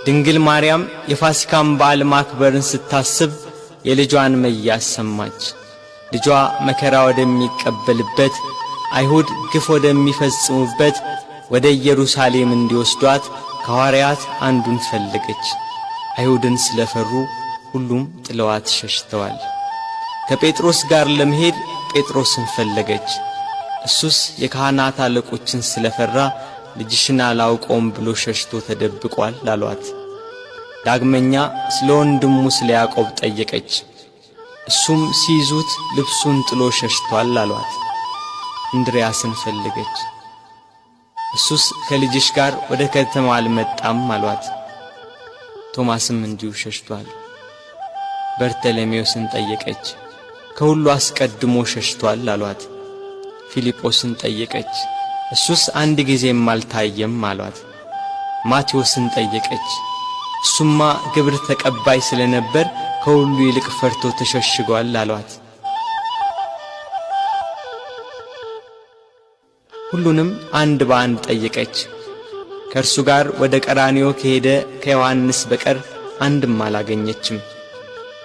ድንግል ማርያም የፋሲካን በዓል ማክበርን ስታስብ የልጇን መያዝ ሰማች። ልጇ መከራ ወደሚቀበልበት፣ አይሁድ ግፍ ወደሚፈጽሙበት ወደ ኢየሩሳሌም እንዲወስዷት ከሐዋርያት አንዱን ፈለገች። አይሁድን ስለፈሩ ሁሉም ጥለዋት ሸሽተዋል። ከጴጥሮስ ጋር ለመሄድ ጴጥሮስን ፈለገች። እሱስ የካህናት አለቆችን ስለፈራ ልጅሽን አላውቀውም ብሎ ሸሽቶ ተደብቋል አሏት። ዳግመኛ ስለ ወንድሙ ስለ ያዕቆብ ጠየቀች። እሱም ሲይዙት ልብሱን ጥሎ ሸሽቷል አሏት። እንድርያስን ፈለገች። እሱስ ከልጅሽ ጋር ወደ ከተማ አልመጣም አሏት። ቶማስም እንዲሁ ሸሽቷል። በርተሎሜዎስን ጠየቀች። ከሁሉ አስቀድሞ ሸሽቷል አሏት። ፊልጶስን ጠየቀች። እሱስ አንድ ጊዜም አልታየም አሏት። ማቴዎስን ጠየቀች። እሱማ ግብር ተቀባይ ስለነበር ከሁሉ ይልቅ ፈርቶ ተሸሽጓል አሏት። ሁሉንም አንድ በአንድ ጠየቀች። ከእርሱ ጋር ወደ ቀራንዮ ከሄደ ከዮሐንስ በቀር አንድም አላገኘችም።